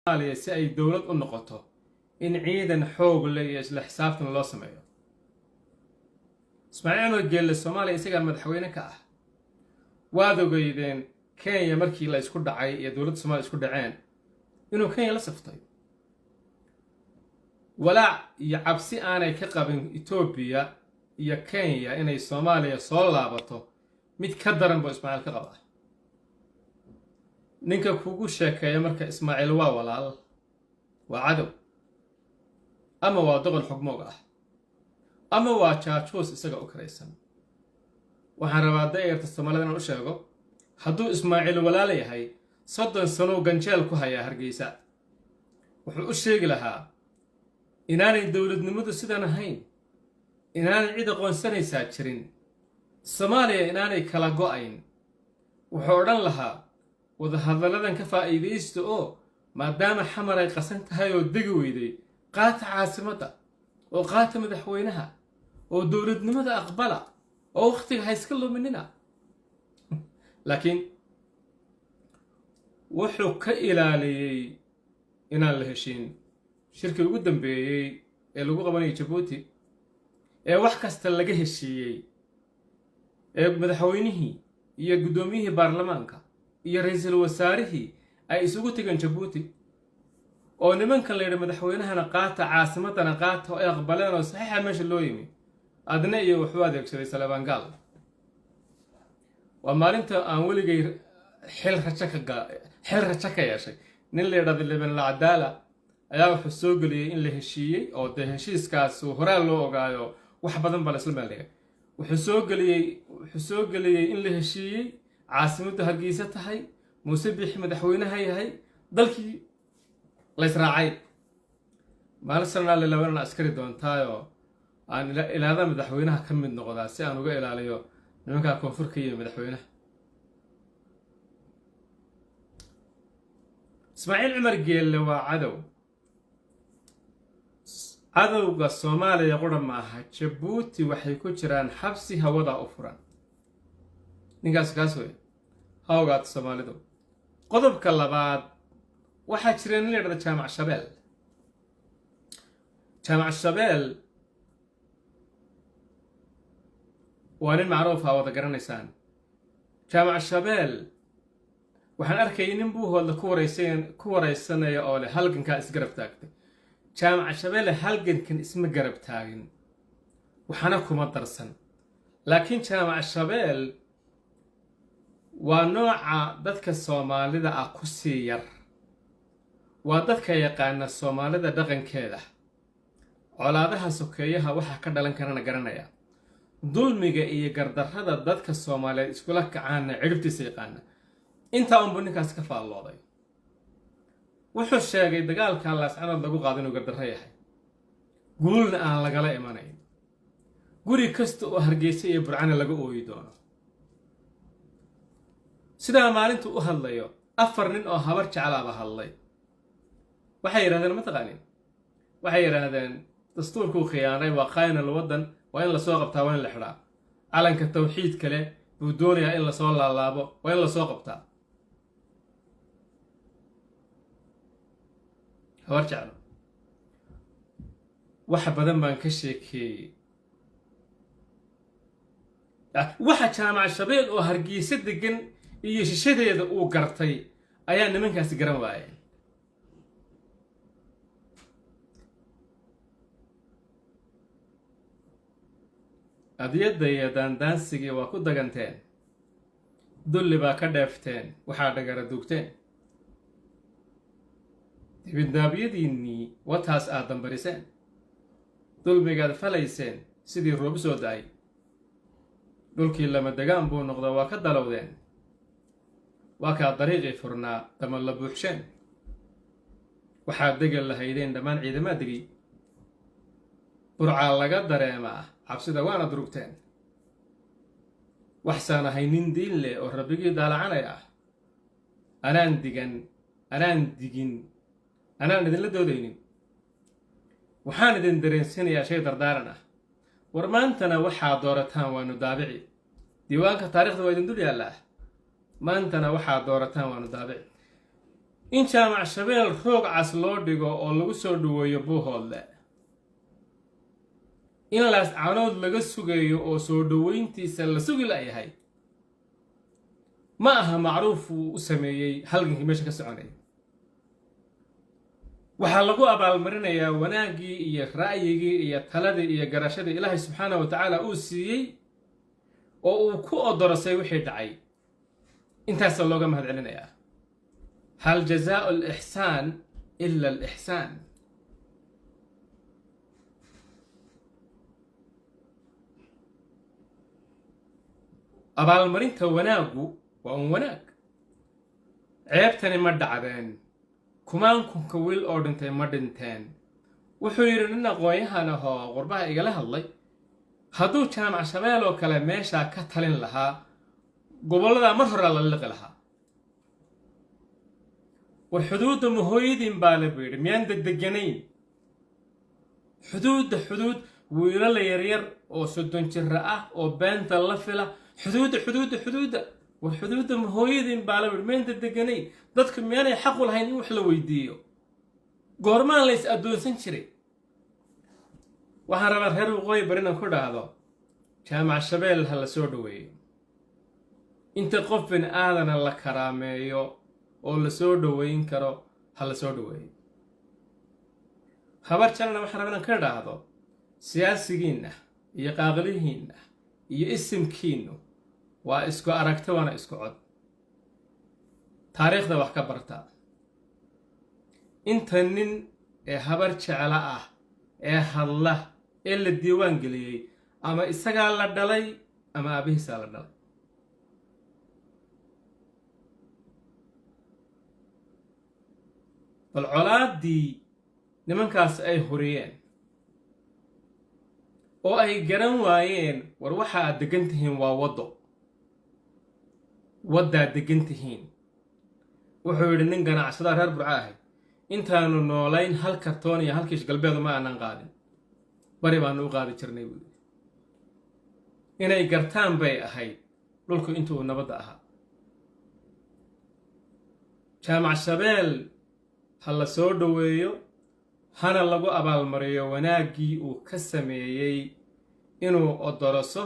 Si ay dowlad u noqoto, in ciidan xoog leh iyo isla xisaabtan loo sameeyo. Ismaaciil Cumar Geelle Soomaaliya isagaa madaxweyne ka ah. Waad ogeydeen Kenya markii la isku dhacay iyo dowladda Somaaliya isku dhaceen inuu Kenya la saftay. Walaac iyo cabsi aanay ka qabin Etoobiya iyo Kenya inay Soomaaliya soo laabato, mid ka daran buu Ismaaciil ka qabaa. Ninka kugu sheekeeya marka Ismaaciil waa walaal, waa cadow, ama waa doqon xogmoog ah, ama waa jaajuus isaga u karaysan. Waxaan rabaa da'yarta Soomaalida inaan u sheego, hadduu Ismaaciil walaal yahay, 30 sanow ganjeel ku hayaa Hargeysa. Wuxuu u sheegi lahaa inaanay dowladnimadu sidan ahayn, inaanay cid aqoonsanaysaa jirin, Soomaaliya inaanay kala go'ayn. Wuxuu odhan lahaa, wadahadalladan ka faa'iidaysta oo maadaama Xamar ay qasan tahay oo degi weyday, qaata caasimadda oo qaata madaxweynaha oo dowladnimada aqbala oo wakhtiga ha iska luminina. Laakiin wuxuu ka ilaaliyey inaan la heshiin. Shirkii ugu dambeeyey ee lagu qabanayay Jabuuti ee wax kasta laga heshiiyey, ee madaxweynihii iyo guddoomiyihii baarlamaanka iyo ra-iisul wasaarihii ay isugu tegeen Jabuuti, oo nimankan la yidhi madaxweynahana qaata, caasimaddana qaata, oo ay aqbaleen oo saxiixa meesha loo yimi, Adna iyo wuxuu adeegsaday Saleebaan Gaal. Waa maalinta aan weligay xil rajo ka yeeshay. Nin la yidhahdo Liban Alcadaala ayaa wuxuu soo geliyey in la heshiiyey, oo dee heshiiskaas horaa loo ogaayo, wax badan baa la isla meeldhigay. Wuxuu soo geliyey in la heshiiyey, caasimaddu Hargeysa tahay, Muuse Biixi madaxweynaha yahay, dalkii la israacay. Maalin sanaa lalabanana askari doontaayoo aan ilaada madaxweynaha ka mid noqdaa si aan uga ilaaliyo nimankaa koonfur ka yimi madaxweynaha. Ismaaciil Cumar Geelle waa cadow. Cadowga Soomaaliya qura maaha, Jabuuti waxay ku jiraan xabsi hawada u furan. Ninkaas kaas wey, ha ogaato Soomaalidu. Qodobka labaad, waxaa jira nin la yidhahda Jaamac Shabeel. Jaamac Shabeel waa nin macruufa, wada garanaysaan. Jaamac Shabeel waxaan arkayay nin Buuhoodla ku waraysanaya oo leh halgankaa isgarab taagtay. Jaamac Shabeelle halgankan isma garab taagin, waxana kuma darsan, laakiin Jaamac Shabeel waa nooca dadka Soomaalida ah ku sii yar, waa dadka yaqaana Soomaalida dhaqankeeda, colaadaha sokeeyaha waxa ka dhalan karana garanaya, dulmiga iyo gardarrada dadka Soomaaliyeed iskula kacaana cidhibtiisa yaqaana. Intaa unbuu ninkaas ka faallooday. Wuxuu sheegay dagaalka Laascanood lagu qaado inuu gardarro yahay, guulna aan lagala imanayn, guri kasta oo Hargeysa iyo Burcana laga ooyi doono. Sidaa maalintuu u hadlayo, afar nin oo Habar Jeclaaba hadlay. Waxay yidhahdeen, ma taqaanin, waxay yidhaahdeen dastuurkuu khiyaanay, waa khaa'inal waddan, waa in lasoo qabtaa, waa in la xidhaa, calanka tawxiid kale buu doonayaa in lasoo laalaabo, waa in lasoo qabtaa. Habar Jeclo wax badan baan ka sheekeeyey. Waxa Jaamac Shabeel oo Hargeysa degan iyo shishadeeda uu gartay ayaa nimankaasi garan waayeen. Adyadda iyo daandaansigii waa ku daganteen, dulli baa ka dheefteen, waxaa dhagara duugteen, dibindaabyadiinnii wataas aad dambariseen, dulmigaad falayseen sidii roob soo da-ay, dhulkii lama degaan buu noqda, waa ka dalowdeen, waa kaa dariiqii furnaa dama la buuxsheen, waxaad degan lahaydeen dhammaan ciidamaa degay, Burcaa laga dareemaa cabsida waana durugteen, waxsaan ahay nin diin leh oo rabbigii daalacanay ah, anaan digan, anaan digin, anaan idinla doodaynin, waxaan idin dareensinayaa shay dardaaran ah. War maantana waxaa doorataan waanu daabici, diiwaanka taarikhda waa idin dul yaallaa. Maantana waxaa doorataan waanu daabici. In Jaamac Shabeel roog cas loo dhigo oo lagu soo dhaweeyo Buuhoodle, in Laascanood laga sugayo oo soo dhoweyntiisa la sugi layahay, ma aha macruuf uu u sameeyey halgankii meesha ka soconaya. Waxaa lagu abaalmarinayaa wanaaggii iyo ra'yigii iyo taladii iyo garashadii Ilaahay subxaana wa tacaala uu siiyey oo uu ku odorosay wixii dhacay. Intaasaa looga mahad celinayaa. Hal jazaau alixsaan ila alixsaan. Abaalmarinta wanaaggu waa un wanaag. Ceebtani ma dhacdeen, kumaankunka wiil oo dhintay ma dhinteen. Wuxuu yidhi nin aqoon-yahan ahoo qurbaha igala hadlay, hadduu Jaamac Shabeel oo kale meeshaa ka talin lahaa, gobolladaa mar horaa la liqi lahaa. War xuduudda mahooyadiin baa le, buu yidhi. Miyaan degdeganayn? Xuduudda xuduud wiilala yaryar oo 30 jira ah oo beenta la fila, xuduudda, xuduudda, xuduudda. War xuduudda mahooyadiin baa le, buu yidhi. Miyaan degdeganayn? Dadku miyaanay xaqu lahayn in wax la weydiiyo? Goormaan la is addoonsan jiray? Waxaan rabaa reer Waqooyi Bari inaan ku dhahdo, Jaamac Shabeel ha la soo dhoweeyo. Inta qof bin aadana la karaameeyo oo la soo dhoweyn karo, ha la soo dhoweeyo. Habar Jalana waxaan rabaa inaan ka dhahdo, siyaasigiinna iyo qaaqlihiinna iyo isimkiinnu waa isku aragti, waana isku cod. Taariikhda wax ka barta. Inta nin ee Habar Jecla ah ee hadla ee la diiwaan geliyey, ama isagaa la dhalay ama aabihiisaa la dhalay. Bal colaaddii nimankaas ay huriyeen oo ay garan waayeen, war waxa aad degan tihiin waa waddo, waddaad degan tihiin. Wuxuu yidhi nin ganacsada reer Burco ahay, intaanu noolayn hal kartoon iyo hal kiish galbeedu ma aanan qaadin, bari baanu u qaadi jirnay, buu yidhi. Inay gartaan bay ahayd dhulku intuu nabadda ahaa. Jaamac Shabeel ha la soo dhoweeyo, hana lagu abaalmariyo wanaaggii uu ka sameeyey inuu odoroso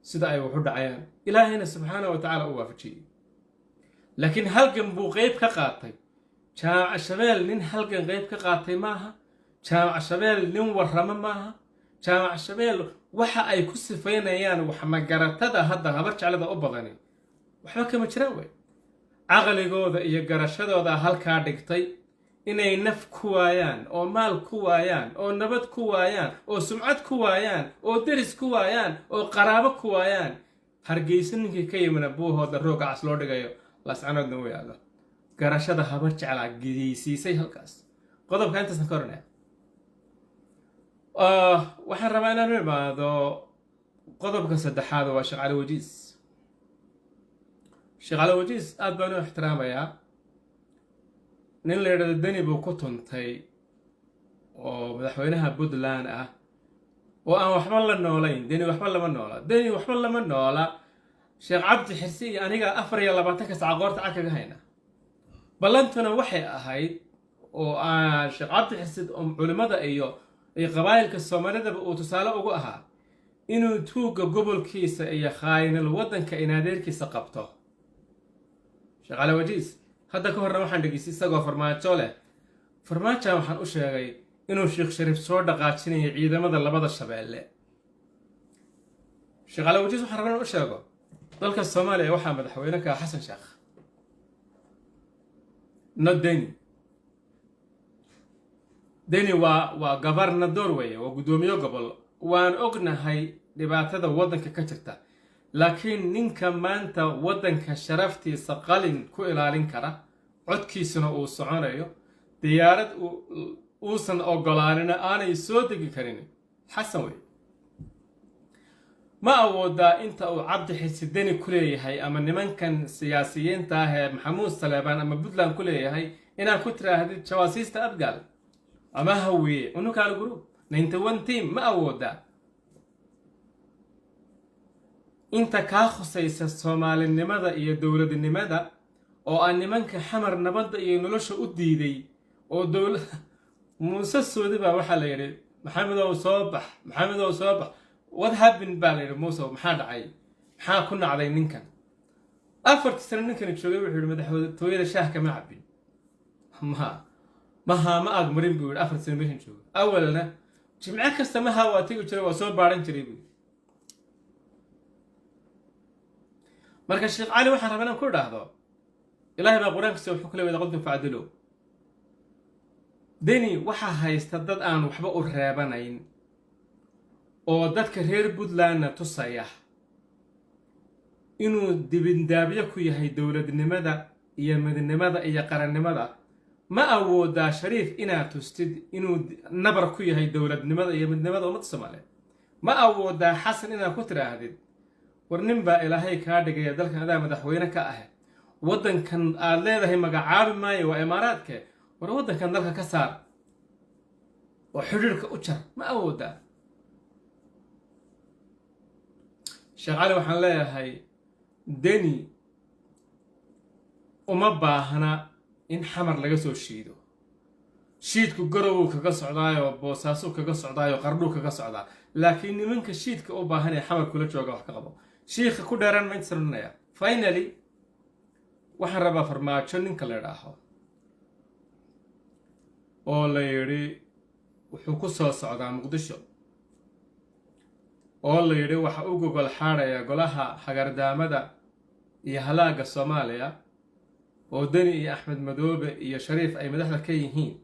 sida ay waxu dhacayaan, Ilaahayna subxaana wa tacaala u waafajiyey. Laakiin halgan buu qeyb ka qaatay. Jaamac Shabeel nin halgan qeyb ka qaatay maaha. Jaamac Shabeel nin warramo maaha. Jaamac Shabeel waxa ay ku sifaynayaan wax magaratada hadda Habar Jeclada u badani waxba kama jiraan wey. Caqligooda iyo garashadooda halkaa dhigtay inay naf ku waayaan oo maal ku waayaan oo nabad ku waayaan oo sumcad ku waayaan oo deris ku waayaan oo qaraabo ku waayaan. Hargeysa ninkii ka yimina Buuhooda rooga cas loo dhigayo, Laascanoodna u yaallo. Garashada Habar Jeclaa gidaysiisay halkaas. Qodobka intaasan ka oranaya. Waxaan rabaa inaan u imaado qodobka saddexaad, waa Sheekh Cali Wajiis. Sheekh Cali Wajiis aad baan u ixtiraamayaa. Nin la yidhahdo Deni buu ku tuntay oo madaxweynaha Puntland ah oo aan waxba la noolayn. Deni waxba lama noola, Deni waxba lama noola. Sheekh Cabdi Xirsi iyo aniga 24-ka sac qoorta cag kaga hayna. Ballantuna waxay ahayd oo aan Sheekh Cabdi Xirsi culimmada iyo qabaayilka Soomaalidaba uu tusaale ugu ahaa inuu tuugga gobolkiisa iyo khaayinal waddanka inadeerkiisa qabto. Sheekh Cali Wajiis hadda ka horna waxaan dhegeystay isagoo Farmaajo leh, Farmaajan waxaan u sheegay inuu Sheekh Shariif soo dhaqaajinayo ciidamada labada shabeelle. Sheekh Cali Wajiis waxaan rabaa inaan u sheego, dalka Soomaaliya waxaa madaxweyne ka ah Xasan Sheekh, not Deni. Deni waa governor weeye, waa guddoomiye gobol. Waan ognahay dhibaatada waddanka ka jirta, laakiin ninka maanta waddanka sharaftiisa qalin ku ilaalin kara, codkiisuna uu soconayo, diyaarad uusan ogolaanina aanay soo degi karin, Xasan wey. Ma awoodaa inta uu Cabdi Xisi Deni ku leeyahay ama nimankan siyaasiyiinta ah ee Maxamuud Saleebaan ama Puntland ku leeyahay inaad ku tiraahdid jawaasiista Abgaal ama Hawiye unukaal group 91 team? Ma awoodaa inta kaa khusaysa Soomaalinimada iyo dowladnimada? Oo aan nimanka Xamar nabadda iyo nolosha u diiday oo dowla Muuse Soodi baa waxaa la yidhi, "Maxamedow, soo bax. Maxamedow, soo bax." "What happened?" baa la yidhi. "Muuse, maxaa dhacay? Maxaa ku nacday ninkan 4-tii sano ninkani joogay?" Wuxuu yidhi, "Madaxtooyada shaah kama cabin, ma maha ma aag marin," buu yidhi, "4-tii sano meeshan jooga. Awalna jimco kasta maha waa tegi jiray, waa soo baaran jiray," buu yidhi. Marka Sheekh Cali waxaan rabaa inaan ku idhaahdo, Ilaahay baa Qur-aankiisa wuxuu ku leeyahay, "Qultum facdilu." Deni waxaa haysta dad aan waxba u reebanayn oo dadka reer Puntlandna tusaya inuu dibindaabyo ku yahay dowladnimada iyo midnimada iyo qarannimada. Ma awoodaa, Shariif, inaad tustid inuu nabar ku yahay dowladnimada iyo midnimada ummadda Soomaaliyeed? Ma awoodaa, Xasan, inaad ku tidhaahdid, "War nin baa Ilaahay kaa dhigaya dalkan, adaa madaxweyne ka ah, waddankan aad leedahay magacaabi maayo, waa Imaaraadke, war waddankan dalka ka saar oo xidhiirka u jar"? Ma awoodaa, Sheekh Cali? Waxaan leeyahay, Deni uma baahna in Xamar laga soo shiido. Shiidku Garowuu kaga socdaayoo, Boosaasuu kaga socdaayoo, Qardhuu kaga socdaa, laakiin nimanka shiidka u baahan ee Xamar kula jooga wax ka qabo. Shiikha ku dheeraan ma intasananaya. Finally, waxaan rabaa Farmaajo, ninka la idhaaho oo la yidhi wuxuu ku soo socdaa Muqdisho, oo la yidhi waxa u gogol xaadhaya golaha hagardaamada iyo halaagga Soomaaliya, oo Deni iyo Axmed Madoobe iyo Shariif ay madaxda ka yihiin.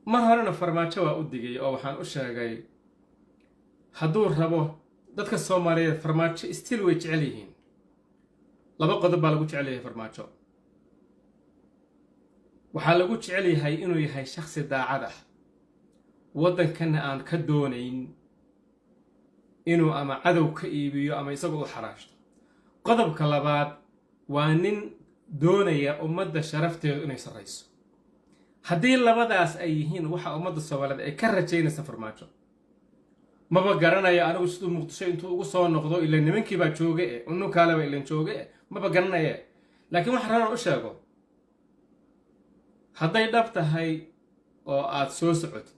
Mar horena Farmaajo waa u digay oo waxaan u sheegay, hadduu rabo, dadka Soomaaliyeed Farmaajo still way jecel yihiin. Laba qodob baa lagu jecel yahay Farmaajo. Waxaa lagu jecel yahay inuu yahay shakhsi daacad ah, waddankanna aan ka doonayn inuu ama cadow ka iibiyo ama isagu u xaraashto. Qodobka labaad waa nin doonaya ummadda sharafteedu inay sarrayso. Haddii labadaas ay yihiin waxa ummadda Soomaaliyeed ay ka rajaynaysa Farmaajo, maba garanayo anigu siduu Muqdisho intuu ugu soo noqdo, ila nimankiibaa jooge e, unukaaleba ilan jooge e, maba garanaye. Laakiin waxa rabaan u sheego, hadday dhab tahay oo aad soo socotid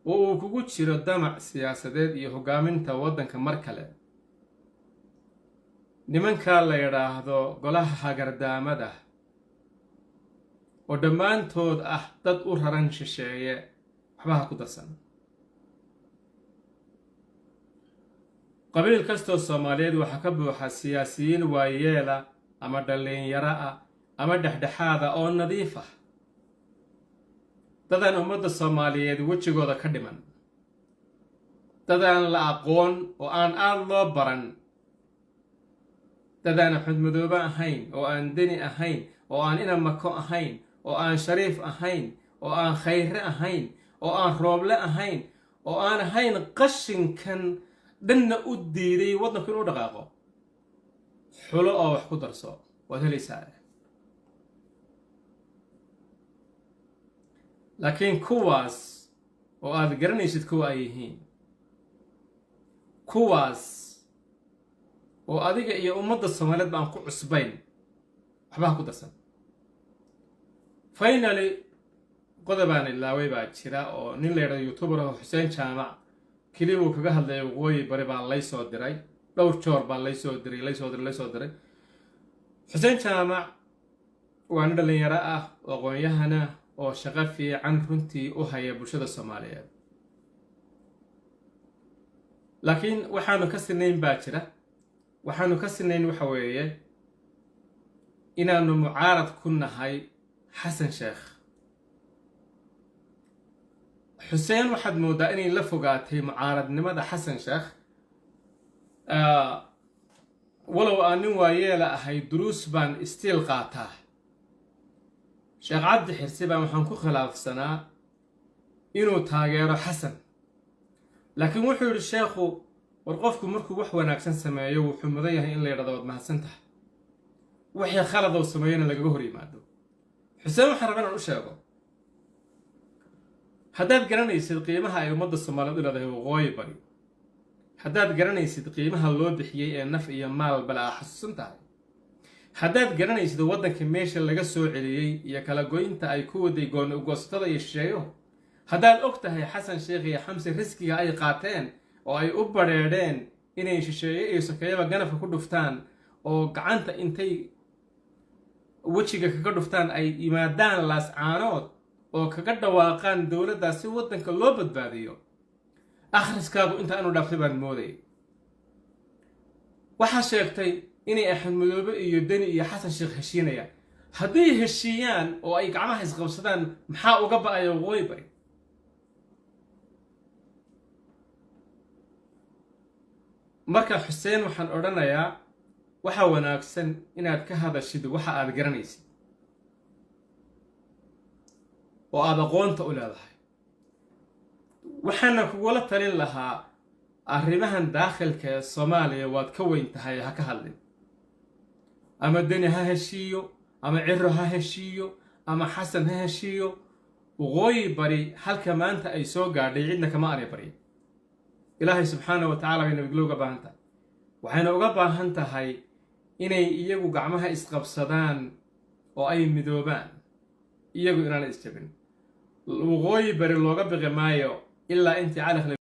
oo uu kugu jiro damac siyaasadeed iyo hoggaaminta waddanka mar kale, nimankaa la yidhaahdo golaha hagardaamada oo dhammaantood ah dad u raran shisheeye, waxba ha ku darsan. Qabiil kastoo Soomaaliyeed waxaa ka buuxa siyaasiyiin waayeela ama dhallinyaro ah ama dhexdhexaada oo nadiif ah, dadaan ummadda Soomaaliyeed wejigooda ka dhiman, dadaan la aqoon oo aan aada loo baran, dadaan Axmed Madoobe ahayn, oo aan Deni ahayn, oo aan Ina Mako ahayn, oo aan Shariif ahayn, oo aan Khayre ahayn, oo aan Rooble ahayn, oo aan ahayn qashinkan dhanna u diiday waddanku inuu dhaqaaqo. Xulo oo wax ku darso, waad helaysaa. Laakiin kuwaas oo aad garanaysid kuwa ay yihiin, kuwaas oo adiga iyo ummadda Soomaaliyeed ba aan ku cusbayn, waxba ha ku darsan. Finally, qodobaan ilaaway baa jira, oo nin la yidhahdo youtuber oo Xuseen Jaamac kelibuu kaga hadlaya Waqooyi Bari baa lay soo diray. Dhowr joor baa laysoo diray, laysoo diray, laysoo diray. Xuseen Jaamac waa nin dhallinyaro ah oo aqoon-yahana oo shaqo fiican runtii u haya bulshada Soomaaliyeed, laakiin waxaanu ka sinayn baa jira. Waxaanu ka sinayn waxa weeye inaanu mucaarad ku nahay Xasan Sheekh. Xuseen waxaad mooddaa inay la fogaatay mucaaradnimada Xasan Sheekh. Walow aan nin waayeela ahay, duruus baan still qaataa. Sheekh Cabdi Xirsi baan waxaan ku khilaafsanaa inuu taageero Xasan, laakiin wuxuu yidhi sheekhu, "War qofku markuu wax wanaagsan sameeyo wuxuu mudan yahay in la yidhahdo waad mahadsan tahay, wixii khaladow sameeyona lagaga hor yimaado." Xuseen waxaan rabaa inaan u sheego, haddaad garanaysid qiimaha ay ummadda Soomaaliyeed u leedahay Waqooyi Bari, haddaad garanaysid qiimaha loo bixiyey ee naf iyo maal bale aa xasuusan tahay, Haddaad garanaysid waddanka meesha laga soo celiyey iyo kala goynta ay ku waday gooni-goosatada iyo shisheeyo, haddaad og tahay Xasan Sheekh iyo Xamse riskiga ay qaateen oo ay u badrheedheen inay shisheeye iyo sokeeyaba ganafka ku dhuftaan oo gacanta intay wejiga kaga dhuftaan ay yimaadaan Laascaanood oo kaga dhawaaqaan dowladdaas si waddanka loo badbaadiyo, akhriskaagu inta aanu dhaaftay baan moodayay. Waxaa sheegtay inay Axmed Madoobe iyo Deni iyo Xasan Sheekh heshiinayaan. Hadday heshiiyaan oo ay gacmaha isqabsadaan, maxaa uga ba'aya Waqooyi Bari? Marka Xuseen, waxaan odhanayaa, waxaa wanaagsan inaad ka hadashid waxa aad garanaysid oo aada aqoonta u leedahay. Waxaana kugula talin lahaa, arrimahan daakhilka ee Soomaaliya waad ka weyn tahay, ha ka hadlin. Ama Deni ha heshiiyo, ama Ciro ha heshiiyo, ama Xasan ha heshiiyo, Waqooyi Bari halka maanta ay soo gaadhay cidna kama aanay baryin. Ilaahay subxaana wa tacala bay nabadgelyo uga baahan tahay, waxayna uga baahan tahay inay iyagu gacmaha isqabsadaan oo ay midoobaan, iyagu inaanay isjabin. Waqooyi Bari looga biqi maayo ilaa intii Cali Khaliif